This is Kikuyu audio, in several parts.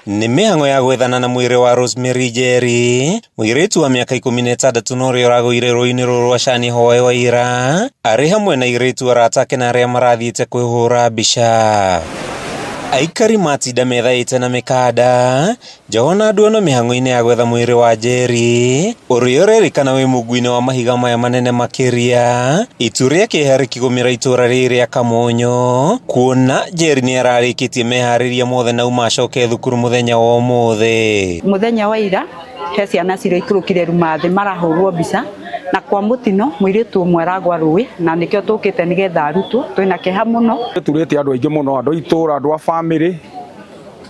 Nĩ mĩhang'o ya gwethana na mwĩrĩ wa Rosemary Njeri, mũirĩtu wa mĩaka 16 na ũrĩa ũragũire rũĩ-inĩ rũrũ rwa Cani hwaĩ wa ira, arĩ hamwe na airĩtu arata ake na arĩa marathiĩte kwĩhũra mbica. Aikari matinda methaĩte na mĩkanda, njoho na nduano mĩhang'o-inĩ ya gwetha mwĩrĩ wa Njeri, ũrĩa ũrerĩkana wĩ mungu-inĩ wa mahiga maya manene makĩria, itu rĩa kĩeha rĩkĩgũmĩra itũra rĩrĩ rĩa Kamunyũ, kuona Njeri nĩ ararĩkĩtie meharĩria mothe na auma acoke thukuru mũthenya wa ũmũthĩ. Mũthenya wa ira he ciana ciraikũrũkire ruma thĩ marahũrwo mbica na kwa mũtino mũirĩtu ũmwe aragwa rũĩ na nĩkĩo tũkĩte nĩgetha arutwo. Twĩna kĩeha mũno. Ĩturĩte andũ aingĩ mũno, andũ a itũra, andũ a bamĩrĩ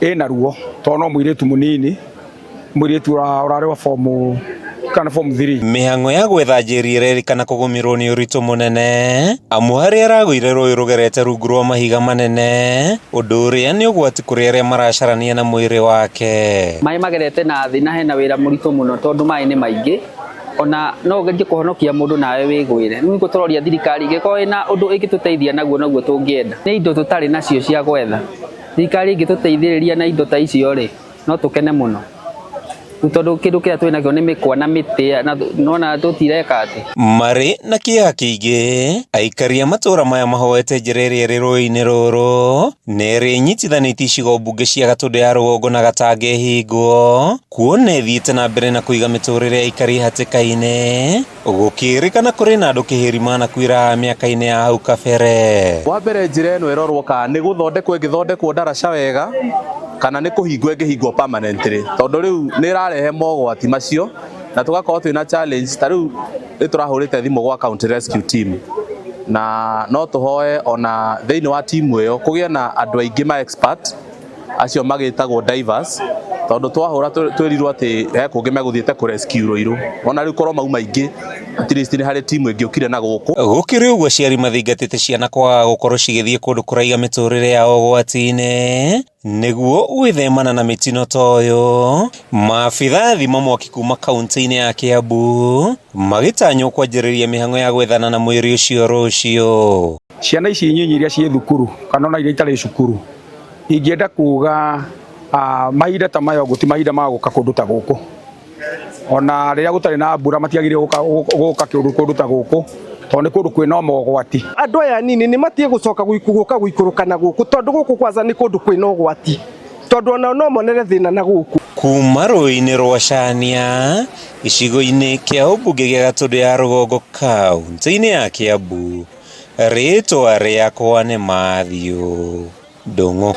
ĩna ruo tondũ no mũirĩtu mũnini, mũirĩtu ũrarĩ wa form kana form 3. Mĩhang'o ya gwetha Njeri ĩrerĩkana kũgũmĩrwo nĩ ũritũ mũnene amu harĩa aragũire rũĩ rũgerete rungu rwa mahiga manene, ũndũ ũrĩa nĩ ũgwati kũrĩ arĩa maracarania na mwĩrĩ wake. Maĩ magerete na thĩ na hena wĩra mũritũ mũno tondũ maĩ nĩ maingĩ ona no ũgerie kũhonokia mũndũ nawe wĩgwĩre. Rĩu nĩguo tũroria thirikari ĩngĩkorwo ĩna ũndũ ĩngĩtũteithia naguo noguo tũngĩenda. Nĩ indo tũtarĩ nacio cia gwetha. Thirikari ĩngĩtũteithĩrĩria na indo ta icio rĩ, no tũkene mũno. Rĩu tondũ kĩndũ kĩrĩa twĩ nakĩo nĩ mĩkwa na mĩtĩ na nona tũtireka atĩ. Marĩ na kĩeha kĩingĩ, aikari a matũũra maya mahoete njĩra ĩrĩa ĩrĩ rũĩ-inĩ rũrũ na ĩrĩa ĩnyitithanĩtie icigo mbunge cia Gatũndũ ya rũgongo na Gatanga ĩhingwo, kuona ĩthiĩte na mbere na kũiga mĩtũrĩre ya aikari hatĩka-inĩ. Gũkĩrĩkana kũrĩ na andũ kĩhĩri manakuĩra mĩaka-inĩ ya hau kabere. Wa mbere njĩra ĩno ĩrorwo kana nĩ gũthondekwo ĩngĩthondekwo ndaraca wega kana nĩ kũhingwo ĩngĩhingwo permanently tondũ rĩu nĩ ĩrarehe mogwati macio na tũgakorwo twĩna challenge ta rĩu nĩ tũrahũrĩte thimũ gwa county rescue team na no tũhoe ona thĩinĩ wa timu ĩyo kũgĩe na andũ aingĩ ma expert acio magĩtagwo divers tondũ twahũra twĩrirwo atĩ he kũngĩ megũthiĩte kũ rescue Ruiru ona rĩu korwo mauma aingĩ at least nĩ harĩ timu ĩngĩũkire na gũkũ. Gũkĩrĩ ũguo aciari mathingatĩte ciana kwaga gũkorwo cigĩthiĩ kũndũ kũraiga mĩtũrĩre yao ũgwati-inĩ nĩguo gwĩthemana na mĩtino ta ũyũ. Maabitha a thima mwaki kuma kaunti-inĩ ya Kiambu magĩtanywo kwanjĩrĩria mĩhang'o ya gwethana na mwĩrĩ ũcio rũciũ. Ciana ici nyinyi iria ciĩ thukuru kana ona iria itarĩ cukuru ingĩenda kuga mahinda ta maya ũguo ti mahinda ma gũka kũndũ ta gũkũ. Ona rĩrĩa gũtarĩ na mbura matiagĩrĩire gũka kũndũ ta gũkũ tondũ nĩ kũndũ kwĩna mogwati. Andũ aya anini nĩ matige gũcoka gũka gũikũrũka na gũkũ tondũ gũkũ kwanza nĩ kũndũ kwĩna ũgwati tondũ onao no monere thĩna na gũkũ. Kuma rũĩ-inĩ rwa Cania gĩcigo-inĩ kĩa ũmbunge gĩa Gatũndũ ya rũgongo kaunti-inĩ ya Kiambu, rĩtwa rĩakwa nĩ Matthew Ndung'u.